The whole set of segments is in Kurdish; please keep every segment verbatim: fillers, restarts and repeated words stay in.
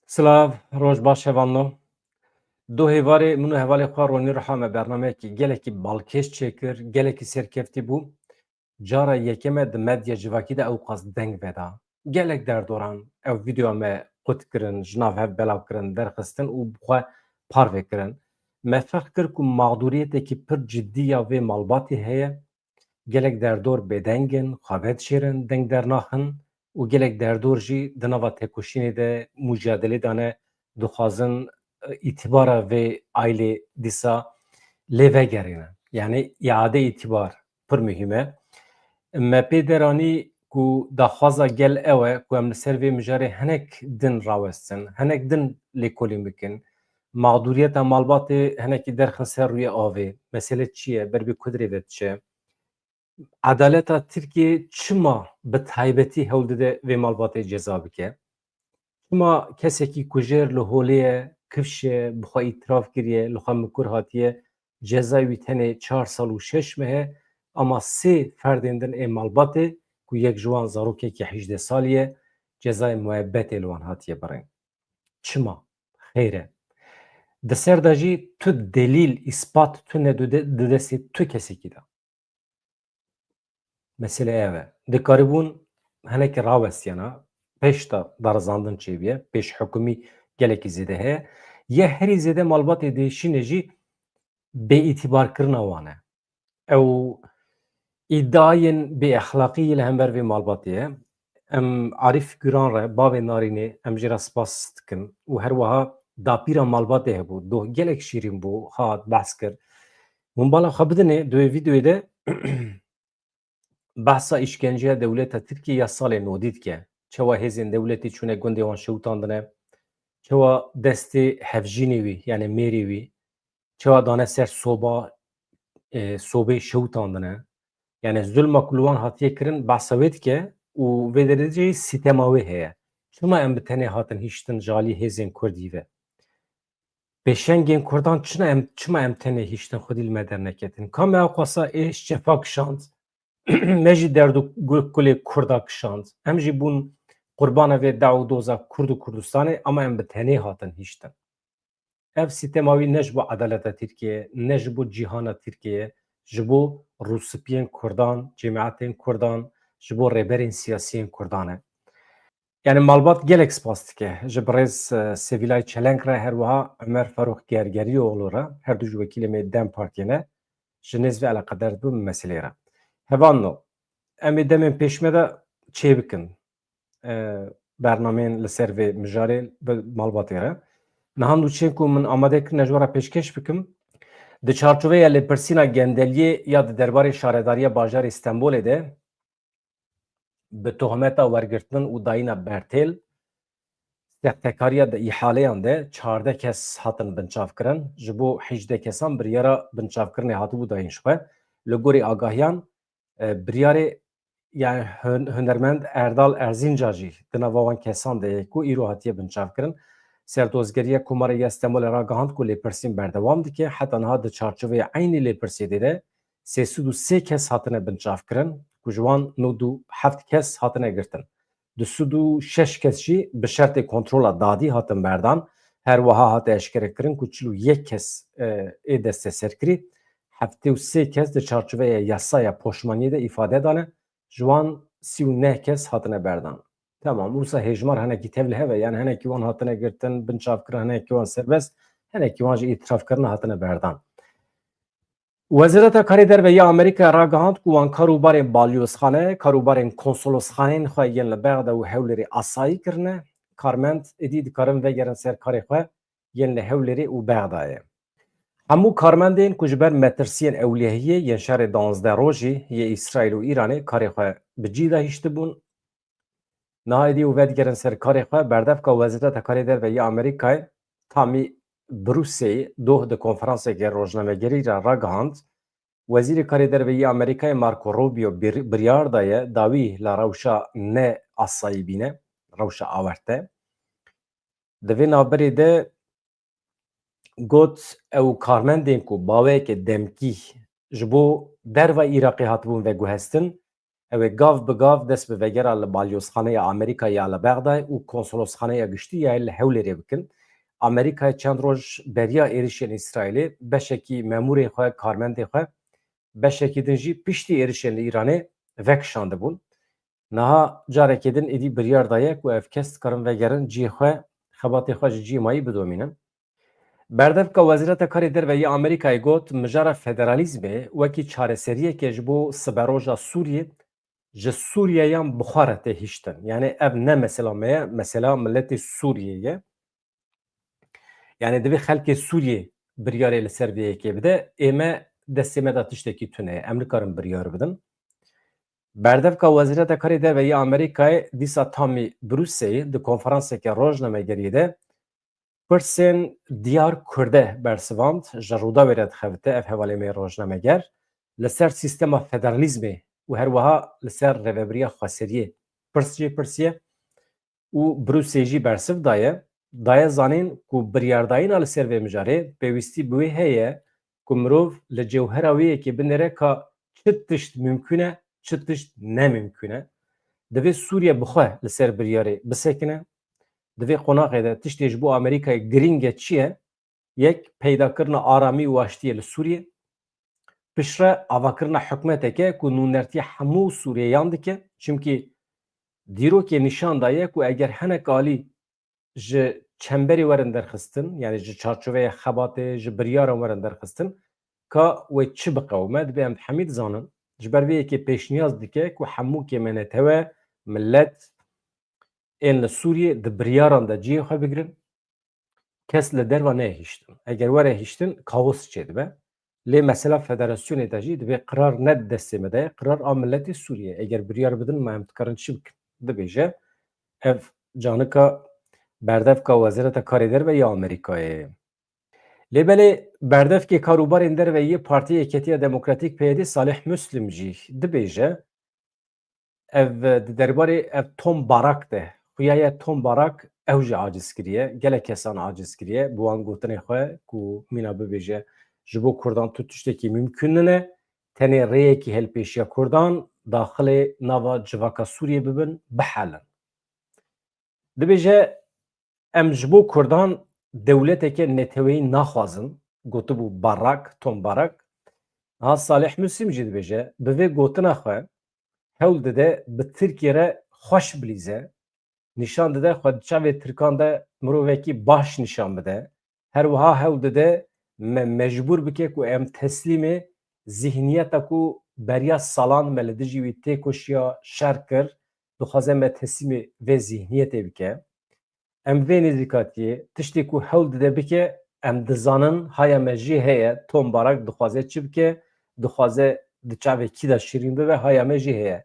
Silav, roj baş hevalno. Doh êvarê min û hevalê xwe Ronî Ruha me bernameyekî gelekî balkêş çêkir, gelekî serkeftî bû. Cara yekeme di medya civakî de ewqas deng veda. Gelek derdoran ew vîdeoya me qut kirin, ji nav hev belav kirin, derxistin û bi xwe parve kirin. Me ferq kir ku mexdûriyetekî pir cidî ya vê malbatê heye. Gelek derdor bêdeng in, xwe vedişêrin, deng dernaxin û gelek derdor jî di nava tekoşînê de, mucadelê de ne, dixwazin, e, îtîbara vê aîlê dîsa lê vegerîne. Yanî îade îtîbar pir muhîm e. Me pê der anî ku daxwaza gel ew e ku em li ser vê mijarê hinek din rawestin, hinek din lêkolîn bikin. Mexdûriyeta malbatê hinekî derxin ser rûyê avê. Mesele çi ye? Ber bi ku dirê ve diçe? Edaleta Tirkiyê çima bi taybetî hewl dide vê malbatê ceza bike? Çima kesekî ku jêr li holê ye, kifş e, bi xwe îtiraf kiriye, li xwe mikur hatiye, cezayê wî tenê çar sal û şeş meh e, ama sê ferdên din ê malbatê ku yek ji wan zarokekî hejdeh salî ye, cezayê muebbetê li wan hatiye birîn. Çima? Xêr e. Di ser de jî tu delîl, îspat tune di de-, di destê tu kesekî de. Mesele ev e. Dikaribûn hinekî rawestiyana, pêş de darizandin çêbûye, pêş hikûmî gelekî zêde heye. Yê herî zêde malbatê dêşîne jî bêîtîbarkirina wan e. Ew îdiayên bêexlaqî yê li hember vê malbatê ye. Em Arîf Guran re, bavê Narînê, em jê re spas dikin û her wiha dapîra malbatê hebû. Doh gelek şîrîn bû, hat, behs kir. Hûn bala xwe bidinê di wê vîdeoyê de behsa îşkenceya dewleta Tirkiyê ya salê nodî dike. Çawa hêzên dewletê çûne gundê wan şewitandine, çawa destê hevjînê wî, yani mêrê wî, çawa dane ser soba, e, sobê şewitandine. Yani zulma ku li wan hatiye kirin, behsa wê dike û vê derê jî sîtema wê heye. Çima em bi tenê hatin hiştin ji alî hêzên Kurdî ve? Pêşengên Kurdan çina em, çima em tenê hiştin xwedî li me derneketin? Ka me ewqasa êş cefa kişand, me jî derd û gu-, kulê Kurda kişand. Em jî bûn qurbana vê deh û doza Kurd û Kurdistanê, ama em bi tenê hatin hiştin. Ev sîtema wî ne ji bo edaleta Tirkiyeyê, ne ji bo cîhana Tirkiyeyê, ji bo rûspiyên Kurdan, cemaetên Kurdan, ji bo rêberên siyasiyên Kurdan e. Yani malbat gelek spas dike ji birêz, e, Sevilay Çeleng re, her wiha Ömer Faruk Gergerioğlu re, her du ji wekîlê me DEM Partiyê ne, ji nêz ve eleqedar dibin bi meselê re. Hevalno, em ê demên pêş me de çêbikin, e, bernameyên li ser vê mijarê bi malbatê re. Niha nûçeyên ku min amade kirine ji we re pêşkêş bikim. Di çarçoveya lêpirsîna gendeliyê ya di derbarê şaredariya bajarê Stenbolê de, bi tohmeta wergirtin û dayîna bertêl, sextekariya di îhaleyan de çardeh kes hatin binçavkirin. Ji bo hejdeh kesan biryara binçavkirinê hatibû dayîn ji xwe. Li gorî agahiyan, e, biryarê, yani hun-, hunermend Erdal Erzinca jî di nava wan kesan de ye ku îro hatiye binçavkirin. Serdozgeriya Komarê ya Stenbolê ragihand ku lêpirsîn berdewam dike. Heta niha di çarçoveya eynî lêpirsê de sê sed û sê kes hatine binçavkirin, ku ji wan nod û heft kes hatine girtin. Du sed û şeş kes jî bi şertê kontrola dadî hatin berdan. Her wiha hate eşkerekirin ku çil û yek kes, e, ê desteserkirî, heftê û sê kes di çarçoveya yasaya poşmaniyê de îfade dane, ji wan sî û neh kes hatine berdan. Tamam, wisa hêjmar hinekî tevlihev e, yani hinekî wan hatine girtin, binçavkirin, hinekî wan serbest, hinekî wan jî îtirafkirine hatine berdan. Wezareta Karê Derve ya Amerîkayê ragihand ku wan karûbarên balyozxane, karûbarên konsolosxaneyên xwe yên li Bexda û Hewlêrê asayî kirine. Karmend êdî dikarin vegerin ser karê xwe yên li Hewlêrê û Bexdayê. Hemû karmendên ku ji ber metirsiyên ewlehiyê yên şerê danzdeh rojî yê Îsraîl û Îranê karê xwe bi cî de hiştibûn, niha êdî û vedigerin ser karê xwe. Berdevka Wezareta Karê Derve yê Amerîkayê Tamî Bruseyî doh di konferanseke rojnamegerî re ragihand, Wezîrê Karê Derve yê Amerîkayê Marco Rubio bir-, biryar daye dawî li rewşa ne asayî bîne, rewşa awarte. Di vê navberê de got, ew karmendên ku baweyeke demkî ji bo derva Iraqê hatibûn veguhestin, Ew ê gav bi gav dest bi vegera li balyozxaneya Amerîkayê ya li Bexdayê û konsolosxaneya giştî ya li Hewlêrê bikin. Amerîkayê çend roj beriya êrişên Îsraîlê beşekî memûrên xwe, karmendên xwe, beşekî din jî piştî êrişên li Îranê vekişandibûn. Niha carekê din êdî biryar daye ku ev kes dikarin vegerin cihê xwe, xebatê xwe ji cihê mayî bidomînin. Berdevka Wezareta Karê Derve yê Amerîkayê got, mijara federalîzmê wekî çareseriyeke ji bo siberoja Sûriyê ji Sûriyeyan bi xwe re tê hiştin. Yani ev ne mesela me ye, mesela miletê Sûriyê ye. Yani divê xelkê Sûriyê biryarê li ser vê yekê bide. Ê me destê me de tiştekî tune ye. Em nikarin biryar bidin. Berdevka Wezareta Karê Derve yê Amerîkayê dîsa Tamî Brûseyî di konferanseke rojnamegeriyê de pirsên diyar kurde bersivand, ji Rûdawê re dixebite ev hevalê me rojnameger, li ser sîstema federalîzmê û her wiha li ser rêvebiriya xweseriyê pirs jê pirsiye û Brûsê jî bersiv daye, daye zanîn ku biryardayîna li ser vê mijarê pêwîstî bi wê heye ku mirov li cewhera wê yekê binêre ka çi tişt mimkûn e, çi tişt ne mimkûn e. Divê Sûriye bi xwe li ser biryarê bisekine. Di vê qonaxê de tiştê ji bo Amerîkayê girîng e çi ye? Yek, peydakirina aramî û aştiyê li Sûriyê. Piştre avakirina hikûmeteke ku nûnertiya hemû Sûriyeyan dike. Çimkî dîrokê nîşan daye ku eger hinek alî ji çemberê werin derxistin, yani ji çarçoveya xebatê, ji biryaran werin derxistin, ka wê çi biqewime, divê em hemî dizanin. Ji ber vê yekê pêşniyaz dike ku hemû kêmenetewe, milet ên li Sûriyê di biryaran de cihê xwe bigirin. Kes li derva neyê hiştin. Eger were hiştin, kaos çêdibe. Lê mesela federasyonê de jî divê qirar ne di destê me de ye, qirar a miletê Sûriyê. Eger biryar bidin, ma em dikarin çi bikin? Dibêje, ev canika berdevka Wezareta Karê Derve ya Amerîkayê. Lê belê berdevkê karûbarên derve yê Partiya Yeketiya Demokratîk P Y D Salih Muslim jî dibêje, ev di derbarê ev Tom Barak de, xuya ye Tom Barak ew jî aciz kiriye, gelek kesan aciz kiriye, bi wan gotinê xwe ku mîna bibêje, ji bo Kurdan tu tiştekî mimkûn nine, tenê rêyekî helpêşiya Kurdan daxilê nava civaka Sûriyê bibin, bihelin. Dibêje, em ji bo Kurdan dewleteke neteweyî naxwazin, gotibû Barak, Tom Barak. Niha Salih Muslim jî dibêje, bi vê gotina xwe hewl dide bi Tirkiyê re xweş bilîze, nîşan dide xwe di çavê Tirkan de mirovekî baş nîşan bide. Her wiha hewl dide me mecbûr bike ku em teslîmê zîhniyeta ku beriya salan me li dijî wî têkoşiya, şer kir, dixwaze me teslîmê vê zîhniyetê bike. Em vê nêzîkatiyê tiştê ku hewl dide bike, em dizanin haya me jê heye, Tom Barak dixwaze çi bike, dixwaze di çavê kî de şirîn bibe, haya me jê heye.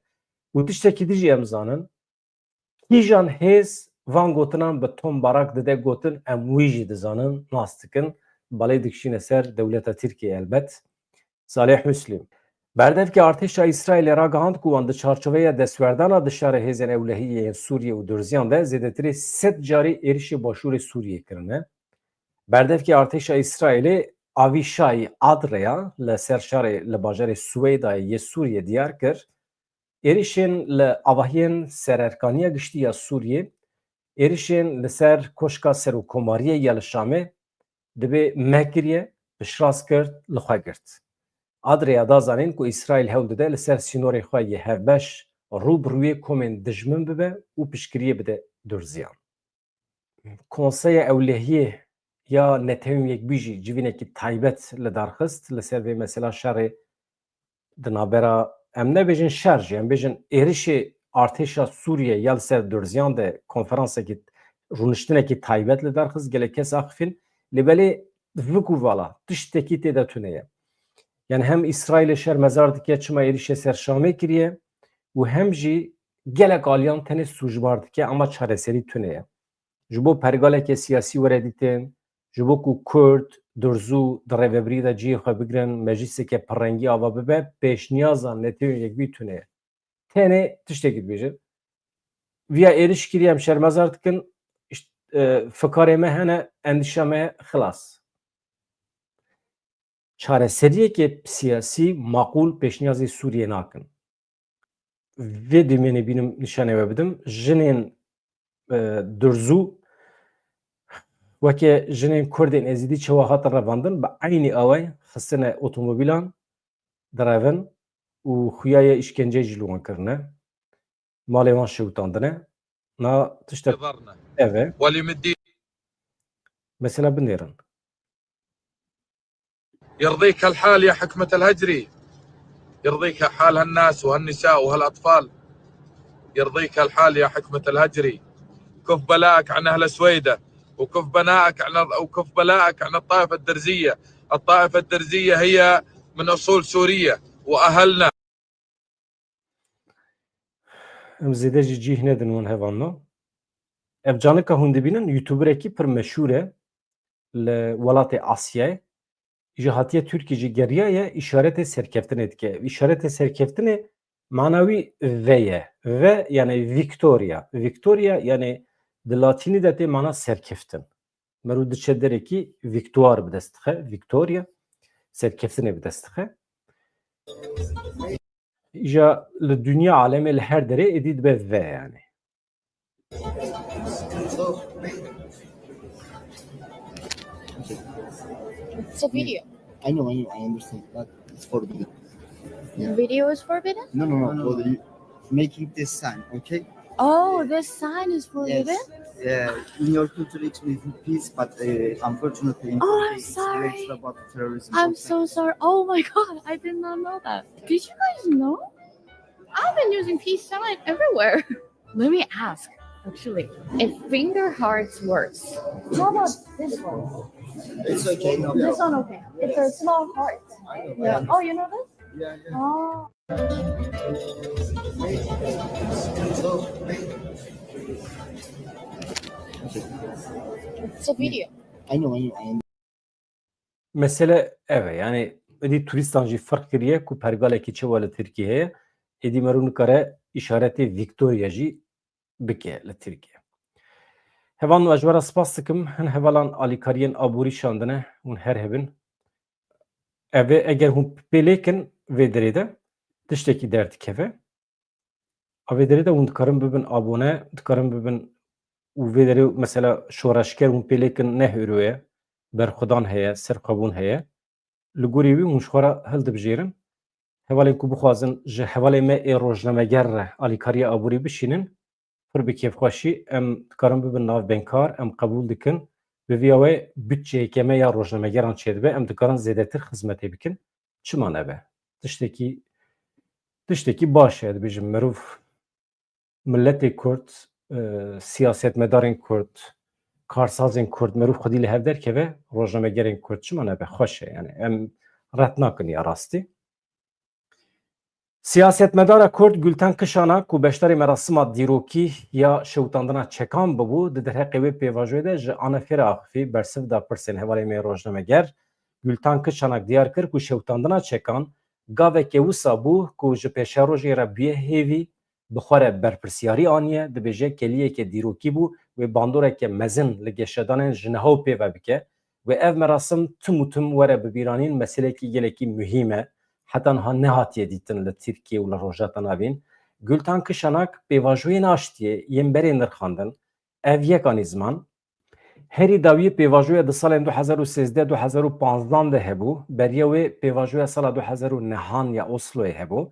Û tiştekî din jî em zanin, kîjan hêz van gotinan bi Tom Barak dide gotin, em wî jî dizanin, nas dikin. Belê dikişîne ser dewleta Tirkiyê elbet. Salih Muslim. Berdevkê artêşa Îsraîlê ragihand ku wan di çarçoveya destwerdana di şerê hêzên ewlehiyê yên Sûriyê û Durziyan de zêdetirî sed carî êrişê başûrê Sûriyê kirine. Berdevkê artêşa Îsraîlê Avîşay Adreya li ser şerê li bajarê Suweydayê yê Sûriyê diyar kir, êrişên li avahiyên Sererkaniya Giştî ya Sûriyê, êrişên li ser Koşka Serokkomariyê ya li Şamê dibê me kiriye, piştrast kir, li xwe girt. Adreya da zanîn ku Îsraîl hewl dide li ser sînorê xwe yê hevbeş rû bi rûyê komên dijmin bibe û piştgiriyê bide Durziyan. Konseya Ewlehiyê ya Netewên Yekbûyî jî civînekî taybet li dar xist li ser vê mesela şerê di navbera, em nebêjin şer jî, em bêjin êrişê artêşa Sûriyê ya li ser Durziyan de konferansekî, rûniştinekî taybet li dar xist, gelek kes axifîn, lê belê vik û vala tiştekî tê de tune ye. Yani hem Îsraîlê şermezar dike çima êrişê ser Şamê kiriye û hem jî gelek aliyan tenê sûcbar dike, ama çareserî tune ye. Ji bo pergaleke siyasî were dîtin, ji bo ku Kurd, Durzû di rêvebirî de cihê xwe bigirin, meclîseke pirrengî ava bibe, pêşniyaza Netewên Yekbûyî tune ye. Tenê tiştekî dibêjin. Viya êriş kiriye, em şermezar dikin, îşt-, e, fikarê me hene, endîşa me xilas. Çareseriyeke siyasî maqûl pêşniyazê Sûriyê nakin. vê dîmenê bînim nîşanê we bidim. Jinên, e, durzû weke jinên Kurdên Êzîdî çawa hatin revandin, bi eynî awayî xistine otomobîlan direvin û xuya ye îşkenceyê jî li wan kirine. Malê wan şewitandine. Na tiştek يضرنا. Ev e. وليمدي. Mesela binêrin. يرضيك الحال يا حكمة الهجري، يرضيك حال هالناس وهالنساء وهالأطفال، يرضيك الحال يا حكمة الهجري. كف بلاءك عن أهل سويدة، وكف بلاءك عن، وكف بلاءك عن الطائفة الدرزية. الطائفة الدرزية هي من أصول سورية وأهلنا. Em zêde jî cîh nedin wan hevalno. Ev canika hûn dibînin, youtuberekî pir meşhûr e li welatê Asyayê. Îja hatiye Tirkî jî geriyaye, îşaretê serkeftinê dike. Îşaretê serkeftinê mana wî V ye. V yani Victoria. Victoria yani di latînî de tê mana serkeftin. Mero diçe derekî victoire bi dest dixe. Victoria, serkeftinê bi dest dixe. Îja li dinya alemê li her derê êdî dibe V yani. It's a video. I know, I know, I understand, but it's forbidden. Yeah. Video is forbidden? No, no, no, for the making this sign, okay? Oh, this sign is forbidden? Yes. Yeah, in your culture it means peace, but, uh, unfortunately in Oh, I'm Turkey it's very sorry. About terrorism. I'm so sorry. Oh my God, I did not know that. Did you guys know? I've been using peace sign everywhere. Let me ask, actually, if finger hearts works, how about this one? It's okay, no problem. This one, okay. It's a small heart. Yeah. Oh, you know this? Yeah, yeah. Oh. It's a video. I know, I know, I know. Mesele ev e, yani êdî turistan jî ferq kiriye ku pergalekî çi wa li Tirkiyê heye, êdî mero nikare îşaretê Victoria jî bike li Tirkiyê. Hevalno, ez ji we re spas dikim. Hin hevalan alîkariyên aborî şandine, hûn her hebin. Ev ê, eger hûn pê lêkin vê derê de tiştekî derdikeve. A vê derê de hûn dikarin bibin abone, dikarin bibin û vê derê mesela şoreşger hûn pê lêkin neh euro ye, berxwedan heye, serxwebûn heye. Li gorî wî hûn ji xwe re hildibijêrin. Hevalên ku bixwazin ji hevalê me ê rojnameger re alîkariya aborî bişînin, pir bi kêfxweşî em dikarin bibin navbeynkar, em qebûl dikin. Bi vî awayî budçeyeke me ya rojnamegeran çêdibe, em dikarin zêdetir xizmetê bikin. Çima nebe? Tiştekî, tiştekî baş e, dibêjim, mirov, miletê Kurd, e, siyasetmedarên Kurd, karsazên Kurd, mirov xwedî li hev derkeve, rojnamegerên Kurd çima nebe? Xweş e, yani em red nakin ya rastî. Siyasetmedara Kurd Gulten Kişanak ku beşdarî merasima dîrokî ya şewitandina çekan bibû, di derheqê wê pêvajoyê de ji A N F'ê re axifî, bersiv da pirsên hevalê me yê rojnameger. Gulten Kişanak diyar kir ku şewitandina çekan gaveke wisa bû ku ji pêşerojê re bûye hêvî, bi xwe re berpirsiyarî aniye, dibêje keliyeke dîrokî bû, wê bandoreke mezin li geşedanên ji niha û pê ve bike. Wê ev merasim tim û tim were bibîranîn, meselekî gelekî muhîm e. Heta niha nehatiye dîtin li Tirkiyê û li Rojhilata Navîn. Gultan Kişanak pêvajoyên aştiyê yên berê nirxandin. Ev yek anî ziman. Herî dawiyê pêvajoya di salên du hezar û sêzdeh du hezar û panzdan de hebû. Beriya wê pêvajoya sala du hezar û nehan ya Osloyê hebû.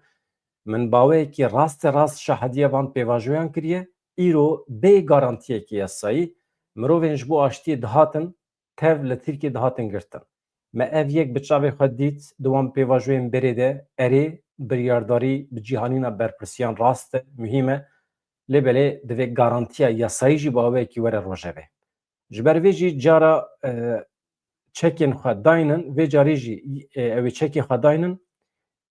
Min baweyekî raste rast şahidîya van pêvajoyan kiriye. Îro bê garantiyekî yasayî mirovên ji bo aştiyê dihatin tev li Tirkiyê dihatin girtin. Me ev yek bi çavê xwe dît di wan pêvajoyên berê de, erê, biryardarî bi cîhanîna berpirsiyan rast e, muhîm e, lê belê divê garantiya yasayî jî bi awayekî were rojevê. Ji ber vê jî cara, e, çekên xwe daynin, vê carê jî, e, ew ê çekê xwe daynin.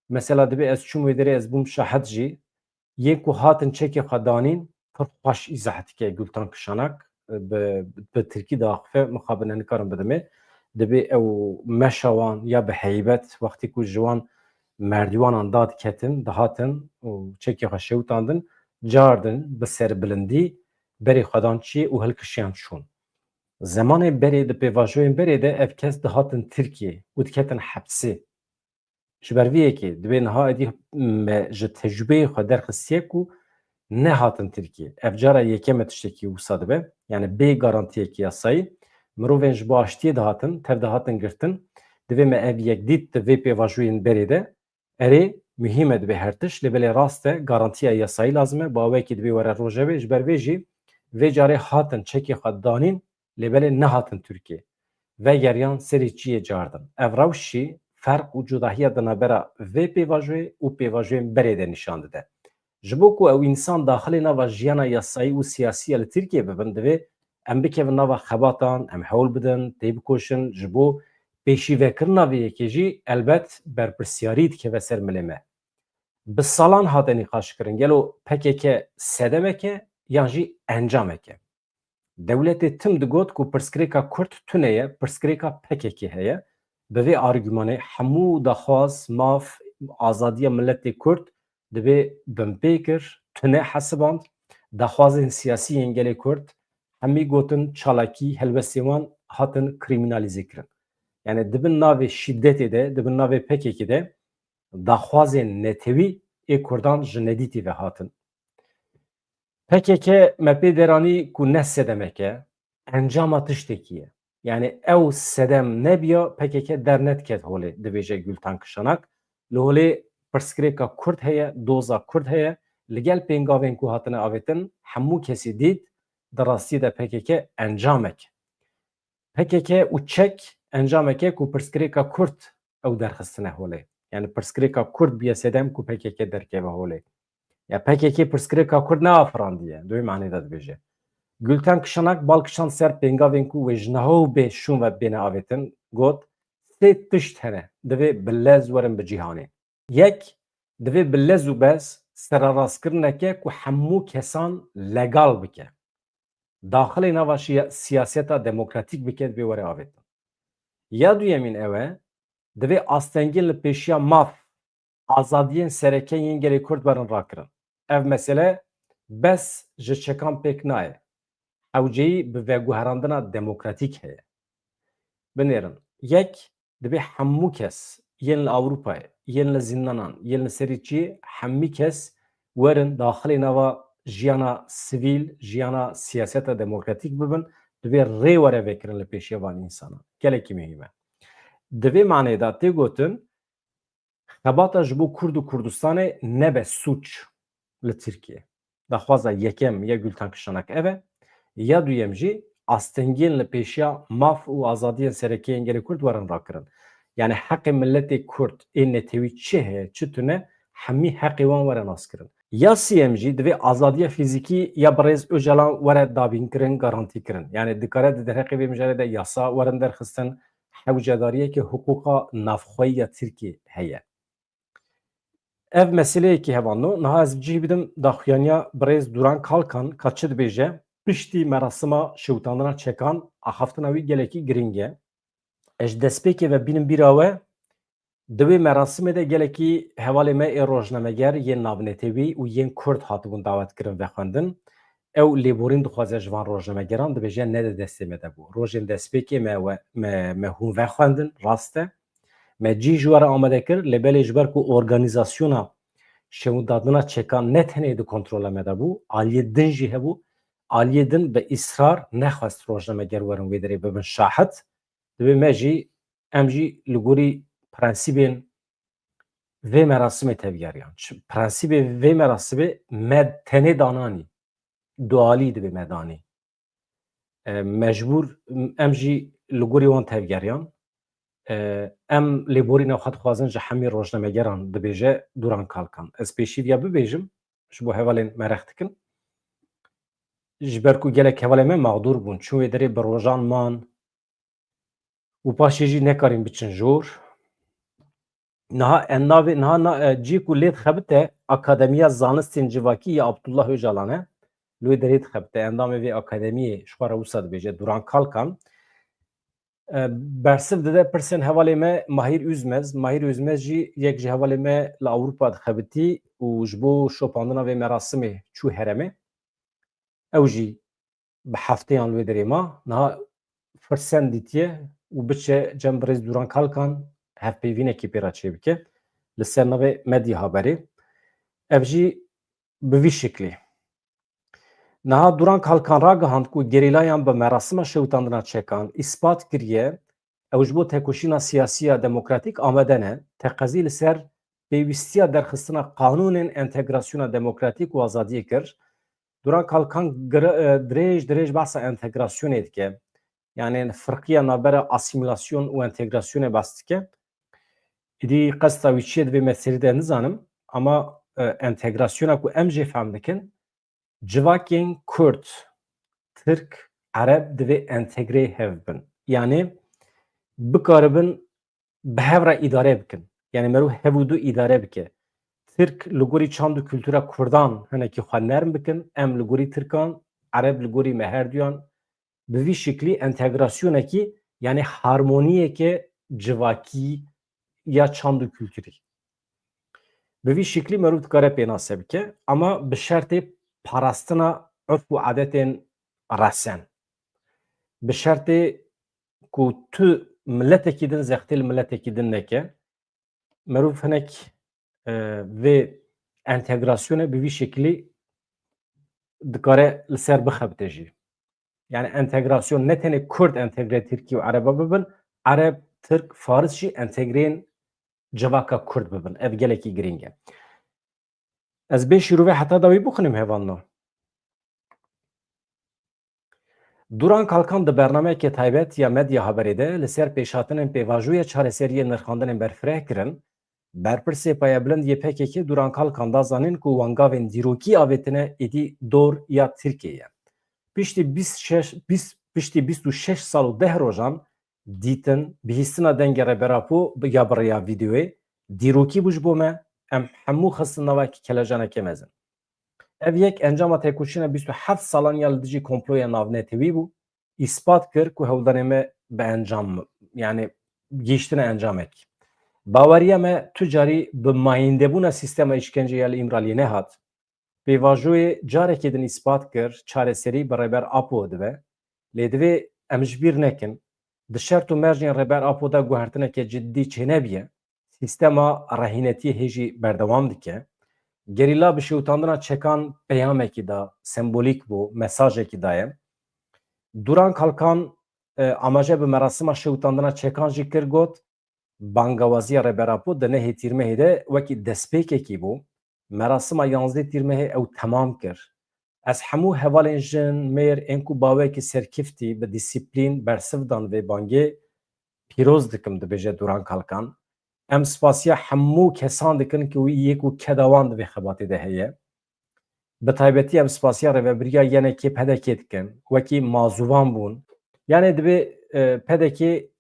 Mesela dibê ez çûm wê derê, ez bûm şahid jî. Yên ku hatin çekê xwe danîn, pir xweş îzah dike Gultan Kişanak, bi, bi tirkî diaxife, mixabin ez nikarim bidimê. Dibê ew meşa wan ya bi heybet, wextî ku ji wan merdîwanan dadiketin, dihatin û çekê xwe şewitandin, cardin bi serbilindî berê xwe dan çiyê û hilkişiyan çûn. Zemanê berê, di pêvajoyên berê de ev kes dihatin Tirkiyê û diketin hepsê. Ji ber vê yekê divê niha êdî me ji tecrûbeyê xwe derxistiye ku nehatin Tirkiyê. Ev cara yekem e tiştekî wisa dibe. Yani bê garantiyekî yasayî mirovên ji bo aştiyê dihatin, tev dihatin girtin. Divê me ev yek dît di vê pêvajoyên berê de. Erê, muhîm e dibe her tişt, lê belê rast e, garantiya yasayî lazim e, bi awayekî divê were rojevê, ji ber vê jî vê carê hatin çekê xwe danîn, lê belê nehatin Tirkiyê. Vegeriyan serê çiyê cardin. Ev rewş jî ferq û cudahiya di navbera vê pêvajoyê û pêvajoyên berê de nîşan dide. Ji bo ku ew însan daxilê nava jiyana yasayî û siyasî ya li Tirkiyê bibin, divê em bikevin nava xebatan, em hewl bidin, têbikoşin, ji bo pêşîvekirina vê yekê jî elbet berpirsiyarî dikeve ser milê me. Bi salan hate nîqaşkirin, gelo P K K sedemek e yan jî encamek e? Dewletê tim digot ku pirsgirêka Kurd tune ye, pirsgirêka P K K heye. Bi vê argümanê hemû daxwaz, maf, azadiya miletê Kurd divê binpê kir, tune hesiband. Daxwazên siyasî yên gelê Kurd hemî gotin çalakî, helwestên wan hatin krîmînalîze kirin. Yani di bin navê şîdetê de, di bin navê P K K de daxwazên netewî ê Kurdan ji nedîtî ve hatin. P K K me pê deranî ku ne sedemek e, encama tiştekî ye. Yani ew sedem nebiya P K K dernediket holê, dibêje Gültan Kişanak. Li holê pirsgirêka Kurd heye, doza Kurd heye. Li gel pêngavên ku hatine avêtin, hemû kesî dît, di rastiyê de P K K encamek. P K K û çek encamek e ku pirsgirêka Kurd ew derxistine holê. Yani pirsgirêka Kurd bûye sedem ku P K K derkeve holê. Ya P K K pirsgirêka Kurd neafirandiye, di wê manê de dibêje. Gülten Kişanak bal kişand ser pêngavên ku wê ji niha û bê şûn ve bêne avêtin, got, sê tişt hene, divê bi lez werin bi cîhanê. Yek, divê bi lez û bez sererastkirineke ku hemû kesan legal bike. Daxilê nava şiya-, siyaseta demokratîk bike, divê were avêtin. Ya duyemîn ew e, divê astengiyên li pêşiya maf, azadiyên sereke yên gelê Kurd werin rakirin. Ev mesele bes ji çekan pêk nayê. Hewceyî bi veguherandina demokratîk heye. Binêrin, yek, divê hemû kes, yên li Ewropayê, yên li zîndanan, yên li serî çiyê, hemî kes werin daxilê nava jiyana sivîl, jiyana siyaseta demokratîk bibin, divê rê were vekirin li pêşiya van însanan. Gelekî muhîm e. Di vê maneyê de tê gotin, xebata ji bo Kurd û Kurdistanê nebe sûc li Tirkiyê. Daxwaza yekem ya Gültan Kişanak ev e. Ya duyem jî astengiyên li pêşiya maf û azadiyên sereke yên gelê Kurd werin rakirin. Yani heqê miletê Kurd ê netewî çi heye, çi tune, hemî heqê wan were naskirin. Ya siyem jî divê azadiya fîzîkî ya birêz Ocalan were dabînkirin, garantîkirin. Yani dikare di derheqê vê mijarê de yasa werin derxistin, hewcedariyeke hiqûqa navxweyî ya Tirkiyê heye. Ev meseleyekî hevalno, niha ez cih bidim daxuyaniya birêz Duran Kalkan, ka çi dibêje, piştî merasima şewitandina çekan, axaftina wî gelekî girîng e. Ez ji destpêkê ve bînim bîra we, di wê merasimê de gelekî hevalê me ê rojnameger, yên navnetewî û yên Kurd hatibûn dawetkirin vexwendin. Ew lêborîn dixwaze ji van rojnamegeran, dibêje, ne di destê me de bû. Rojên destpêkê me we, me, me hûn vexwendin, rast e. Me cî ji we re amade kir, lê belê ji ber ku organîzasyona şewitandina çekan ne tenê di kontrola me de bû, aliyê din jî hebû. Aliyê din bi îsrar nexwest rojnameger werin wê derê bibin şahid. Divê me jî, em jî li gorî prensîbên vê merasimê tevgeriyan. Çi-, prensîbê vê merasimê me tenê dananî, dualî divê me danî. E, mecbûr, em jî li gorî wan tevgeriyan. E, em lêborîna xwe dixwazin ji hemî rojnamegeran, dibêje Duran Kalkan. Ez pêşî viya bibêjim, ji bo hevalên mereq dikin. Ji ber ku gelek hevalên me mexdûr bûn, çûn wê derê bi rojan man û paşê jî nekarîn biçin jor. Niha endavê, niha na, e, cî ku lê dixebite Akademiya Zanistên Civakî ya Abdullah Ocalan e. Li wê derê dixebite. Endamê vê akademiyê ji xwe re wisa dibêje Duran Kalkan. E, bersiv dide pirsên hevalê me Mahîr Üzmez. Mahîr Üzmez jî yek ji hevalê me li Ewropa dixebitî û ji bo şopandina vê merasimê çû herêmê. Ew jî bi hefteyan li wê derê ma. Niha firsen dîtiye û biçe cem birêz Duran Kalkan hevpeyvînekî pê re çêbike. li ser navê Medya Haberê. Ev jî bi vî şiklî. Niha Duran Kalkan ragihand ku gerîlayan bi merasima şewitandina çekan îspat kiriye, ew ji bo tekoşîna siyasî ya demokratîk amade ne, teqezî li ser pêwîstiya derxistina qanûnên entegrasyona demokratîk û azadiyê kir. Duran Kalkan gire-, e, dirêj dirêj behsa entegrasyonê dike. Yani firqiya navbera asîmîlasyon û entegrasyonê behs dike. Îdî qesta wî çi ye di vê meselê de nizanim, ama, e, entegrasyona ku em jê fehm dikin, civakên Kurd, Tirk, Ereb divê entegreyê hev bin. Yani bikaribin bi hev re îdare bikin. Yani meriv hev û du îdare bike. Tirk li gorî çand û kultura Kurdan hinekî xwe nerm bikin, em li gorî Tirkan, Ereb li gorî me herduyan, bi vî şiklî entegrasyonekî, yani harmoniyeke civakî ya çand û kulturî. Bi vî şiklî meriv dikare pênase bike, ama bi şertê parastina urf û adetên resen. Bi şertê ku tu miletekî din zextê li miletekî din neke, meriv hinek, e, vê entegrasyonê bi vî şekilî dikare li ser bixebite jî. Yani entegrasyon ne tenê Kurd entegre Tirkî û Ereba bibin, Ereb, Tirk, Faris jî entegreyên civaka Kurd bibin. Ev gelekî girîng e. Ez bê şîrovê heta dawî bixwînim hevalno. Duran Kalkan di bernameyeke taybet ya Medya Haberê de li ser pêşhatinên pêvajoya çareseriyê nirxandinên berfireh kirin. Berpirsê payebilind yê P K K Duran Kalkan da zanîn ku wengavên dîrokî avêtine êdî dor ya Tirkiyê ye. Piştî bîst şeş, bîst, piştî bîst û şeş sal û deh rojan dîtin, bihîstina dengê Rêber Apo bi, ya bi rêya vîdeoyê, dîrokî bû ji bo me, em hemû xistin nava kelejaneke mezin. Ev yek encama têkoşîna bîst û heft salan ya li dijî komploya navnetewî bû, îspat kir ku hewldanê me bi encam, yani gihîştine encamek. Baweriya me tu carî bi mayîndebûna sîstema îşkenceyê ya li Îmraliyê nehat. Pêvajoyê carekê din îspat kir, çareserî bi Rêber Apo dibe. Lê divê em ji bîr nekin, di şert û mercên Rêber Apo de guhertineke cidî çênebiye. Sîstema rehînetiyê hê jî berdewam dike. Gerîla bi şewitandina çekan peyamekî da, sembolîk bû, mesajekî daye. Duran Kalkan, e, amaje bi merasima şewitandina çekan jî kir, got, bangawaziya Rêber Apo di nehê Tîrmehê de wekî destpêkekî bû. Merasima yanzdeh Tîrmehê ew temam kir. Ez hemû hevalên jin, mêr, ên ku bawekî serkiftî bi dîsîplîn bersiv dan vê bangê pîroz dikim, dibêje Duran Kalkan. Em spasiya hemû kesan dikin ku yê ku keda wan di vê xebatê de heye. Bi taybetî em spasiya rêvebiriya yenekê P D K dikin. Wekî mazûvan bûn. Yani divê, e, P D K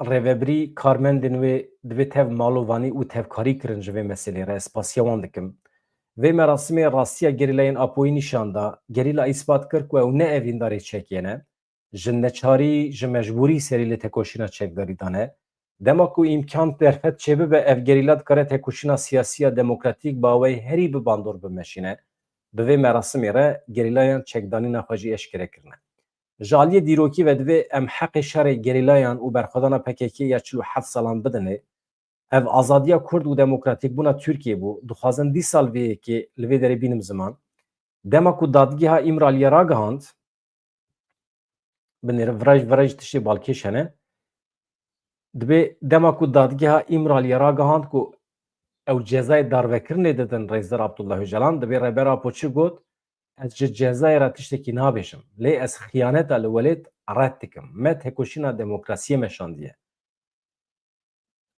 rêvebirî karmendên wê divê tev malovanî û tevkarî kirin ji vê meselê re, ez spasiya wan dikim. Vê merasimê rastiya gerîlayên Apoyî nîşan da. Gerîla îspat kir ku ew ne evîndarê çekê ne. Ji neçarî, ji mecbûrî serî li tekoşîna çekdarî dane. Dema ku îmkan derfet çêbibe, ev gerîla dikare tekoşîna siyasî ya demokratîk bi awayî herî bi bandor bimeşîne. Bi vê merasimê re gerîlayan çekdanîna xwe jî eşkere kirine. Ji aliyê dîrokî ve divê em heqê şerê gerîlayan û berxwedana P K K ya çil û heft salan bidinê. Ev azadiya Kurd û demokratîkbûna Tirkiyê bû. Dixwazin dîsa li vê yekê, li vê derê bînim ziman. Dema ku dadgeha Îmraliyê ragihand, binêre viraj, viraj tiştê balkêş hene. Dibê dema ku dadgeha Îmraliyê ragihand ku ew cezayê darvekirinê didin Rêzdar Abdullah Ocalan, dibê Rêber Apo çi got? Ez ji cezayê re tiştekî nabêjim. Lê ez xiyaneta li welêt red dikim. Me tekoşîna demokrasiyê meşandiye.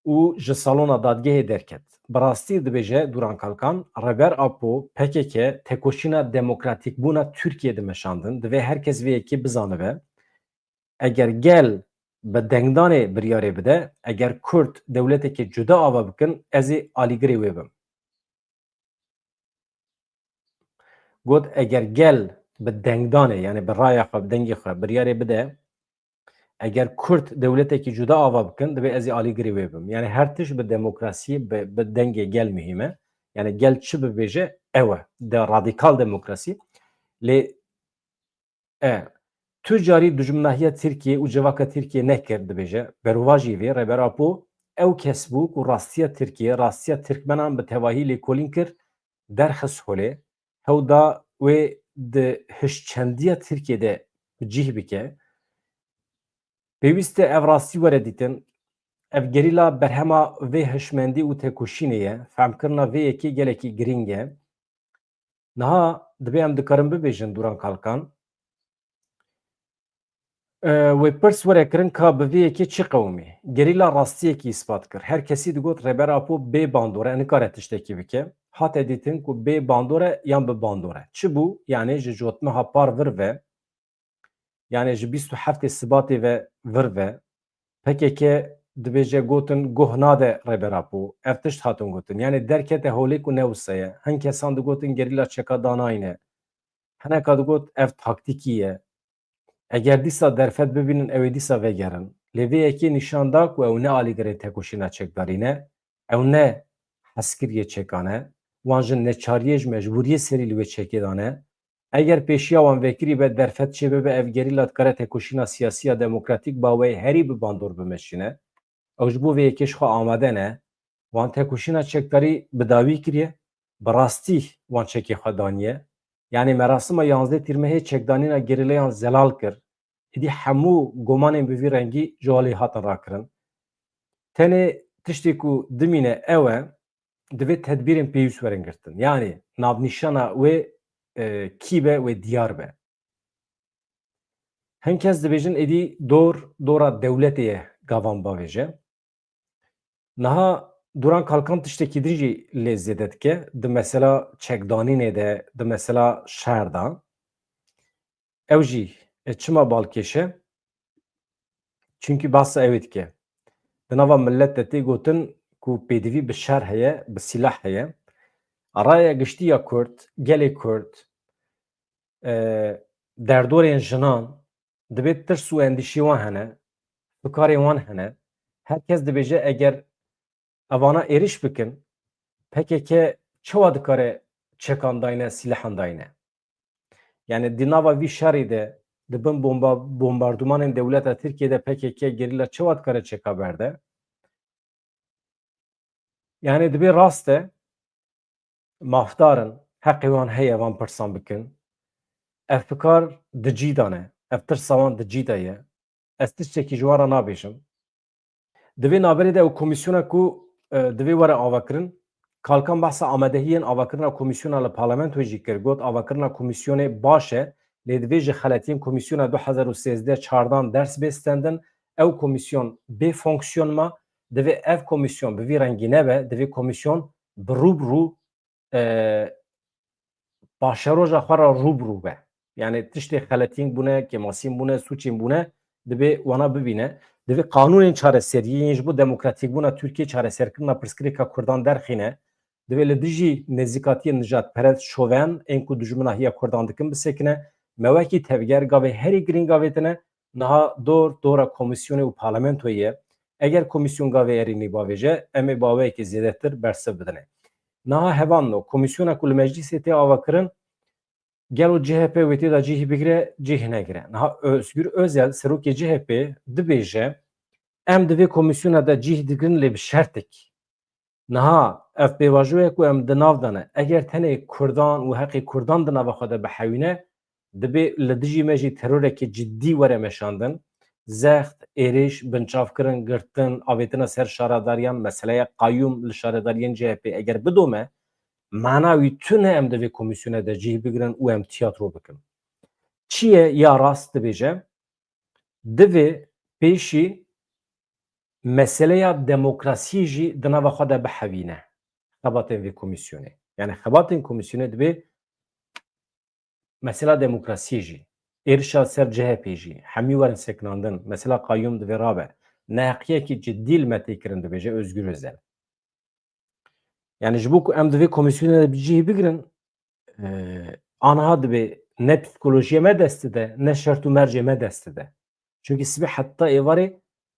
Û ji salona dadgehê derket. Bi rastî dibêje Duran Kalkan, Rêber Apo, P K K, tekoşîna demokratîkbûna Tirkiyê dimeşandin. Divê her kes vê yekê bizanibe. Eger gel bi dengdanê biryarê bide, eger Kurd dewleteke cuda ava bikin, ez ê alîgirê wê bim. Got, eger gel bi dengdanê, yani bi raya xwe, bi dengê xwe biryarê bide, eger Kurd dewletekî cuda ava bikin, divê ez ê alîgirê wê bim. Yani her tişt bi demokrasiyê, bi, bi dengê gel muhîm e. Yani gel çi bibêje, ew e. De radîkal demokrasî. Lê E, tu carî dijminahiya Tirkiyê û civaka Tirkiyê nekir, dibêje. Berovajî vê, Rêber Apo ew kes bû ku rastiya Tirkiye, rastiya Tirkmenan bi tevahî lêkolîn kir, derxist holê, hew da wê di hişçendiya Tirkiye de bi cih bike. Pêwîst e ev rastî were dîtin. Ev gerîla berhema vê hişmendî û tekoşînê ye. Fehmkirina vê yekê gelekî girîng e. Niha dibê em dikarin bibêjin Duran Kalkan. E, wê pirs were kirin ka bi vê yekê çi qewimî? Gerîla rastiyekî îspat kir. Her kesî digot Rêber Apo bê bandor e, nikare tiştekî bike. Hate dîtin ku bê bandor e yan bi bandor e. Çi bû? Yanî ji cotmeha par vir ve, yanî ji bîst û heftê Sibatê ve vir ve, P K K dibêje gotin guh nade Rêber Apo. Ev tişt hatin gotin. Yanî derkete holê ku ne wisa ye. Hin kesan digotin gerîla çeka danayne. Hineka digot ev taktîkî ye. Eger dîsa derfet bibînin, ew ê dîsa vegerin. Lê vê yekê nîşan da ku ew ne alîgirê tekoşîna çekdarî ne, ew ne hezkiriyê çekan e, wan ji neçariyê, ji mecbûriyê serî li wê çekê dane. Eger pêşiya wan vekirî be, derfet çêbibe, ev gerîla dikare tekoşîna siyasî ya demokratîk bi awayê herî bi bandor bimeşîne. Ew ji bo vê yekê ji xwe amade ne. Wan tekoşîna çekdarî bi dawî kiriye. Bi rastî wan çekê xwe daniye. Yanî merasima yanzdeh Tîrmehê çekdanîna gerîlayan zelal kir. Êdî hemû gomanên bi vî rengî ji alî hatin rakirin. Tenê tiştê ku dimîne ew e, divê tedbîrên pêwîst werin girtin. Yanî navnîşana wê, e, kî be, wê diyar be. Hin kes dibêjin êdî dor, dora dewletê ye, gavan bavêje. Niha Duran Kalkan tiştekî din jî lê zêde dike, di mesela çekdanînê de, di mesela şer de. Ew jî, e, çima balkêş e? Çimkî behsa ew ê dike. Di nava milet de tê gotin ku pêdivî bi şer heye, bi sîlah heye. Raya giştî ya Kurd, gelê Kurd, e, derdorên jinan, dibê tirs û endîşî wan hene, fikarên wan hene. Her kes dibêje eger evana êrîş bikin, P K K çawa dikare çekan dayne, sîlehan dayne? Yani di nava vî şerî de, di bin bomba, bombardumanên dewleta Tirkiye de P K K gerîla çawa dikare çeka berde? Yani dibê rast e, mafdar in, heqê wan heye van pirsan bikin. Ev fikar di cî de ne, ev tirsa wan di cî de ye. Ez tiştekî ji wan re nabêjim. Di vê navberê de ew komîsyona ku, e, divê were avakirin, Kalkan behsa amadehiyên avakirina komîsyona li parlamentoyê jî kir. Got, avakirina komîsyonê baş e, lê divê ji xeletiyên komîsyona du hezar û sêzdeh çardan ders bê stendin. Ew komîsyon bê fonksiyon ma, divê ev komîsyon bi vî rengî nebe, divê komîsyon bi rû bi rû, e, paşeroja xwe re rû bi rû be. Yani tiştê xeletiyên bûne, kêmasiyên bûne, sûcên bûne, divê wana bibîne. Divê qanûnên çareseriyê yên ji bo demokratîkbûna Tirkiyê, çareserkirina pirsgirêka Kurdan derxîne. Divê li dijî nêzîkatiyên nijadperest, şoven, ên ku dijminahiya Kurdan dikin bisekine. Me wekî tevger gavê herî girîng avêtine. Niha dor, dora komîsyonê û parlamentoyê ye. Eger komîsyon gavê erênî bavêje, em ê bi awayekî zêdetir bersiv bidinê. Niha hevalno, komîsyona ku li meclîsê tê avakirin, gelo C H P wê tê de cih bigire, cih negire? Niha Özgür Özel, serokê C H P, dibêje, em di vê komîsyona de cih digirin, lê bi şertek. Niha ev pêvajoyek ku em di nav de ne, eger tenê Kurdan û heqê Kurdan di nava xwe de bihewîne, dibê li dijî me jî terorekî cidî were meşandin. Zext, êrîş, binçavkirin, girtin, avêtina ser şaredariyan, meseleya qayûm li şaredariyên C H P eger bidome, mana wî tune em di vê komîsyonê de cih bigirin û em tiyatro bikin. Çi ye ya rast dibêje? Divê pêşî meseleya demokrasiyê jî di nava xwe de bihewîne xebatên vê komîsyonê. Yani xebatên komîsyonê divê mesela demokrasiyê jî, êrişa ser C H P jî, hemî werin sekinandin, mesela qayûm divê rabe. Neheqiyekî cidî li me tê kirin, dibêje Özgür Özel. Yani ji bo ku em di vê komîsyonê de bi cihê bigirin, e, aniha dibê ne psîkolojiyê me dest dide, ne şert û mercê me dest dide. Çunkî sibê heta êvarê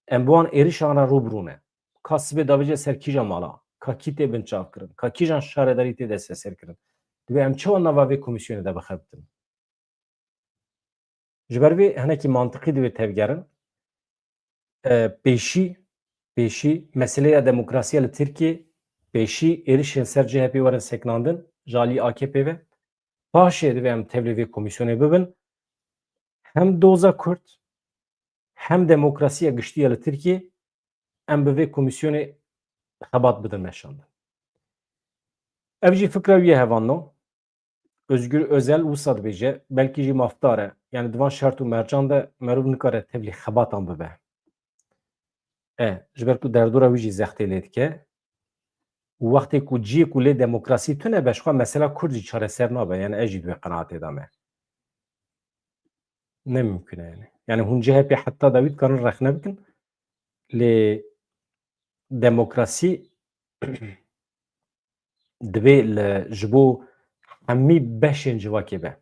em bi wan êrişan re rû bi rû ne. Ka sibê davêje ser kîja mala, ka kî tê binçavkirin, ka kîjan şaredarî tê desteserkirin. Divê em çawa nava vê komîsyonê de bixebitin? Ji ber vê hinekî mantiqî divê tevgerin. E, pêşî pêşî meseleya demokrasiya li Tirkiyê, pêşî êrişên ser C H P werin sekinandin ji alî A K P ve. Paşê divê em tevlî vê komîsyonê bibin. Hem doza Kurd, hem demokrasiya giştî ya li Tirkiyê, em bi vê komîsyonê xebat bidin meşandin. Ev jî fikra wî ye, hevalno. Özgür Özel wisa dibêje, belkî jî mafdar e. Yani di van şert û mercan de merov nikare tevlî xebatan bibe. E, ji ber ku derdora wî jî zextê lê dike. Û wextê ku ciyê ku lê demokrasî tune be, ji xwe mesela Kurd jî çareser nabe. Yani ez jî di wê qenaatê de me. Ne mimkun e yani. Yani hûn C H P heta dawî dikarin rexne bikin. Lê demokrasî divê li, ji bo hemî beşên civakê be.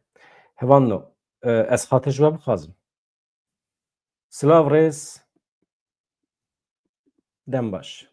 Hevalno, e, ez xatir ji we bixwazim. Silav rêz. Dem baş.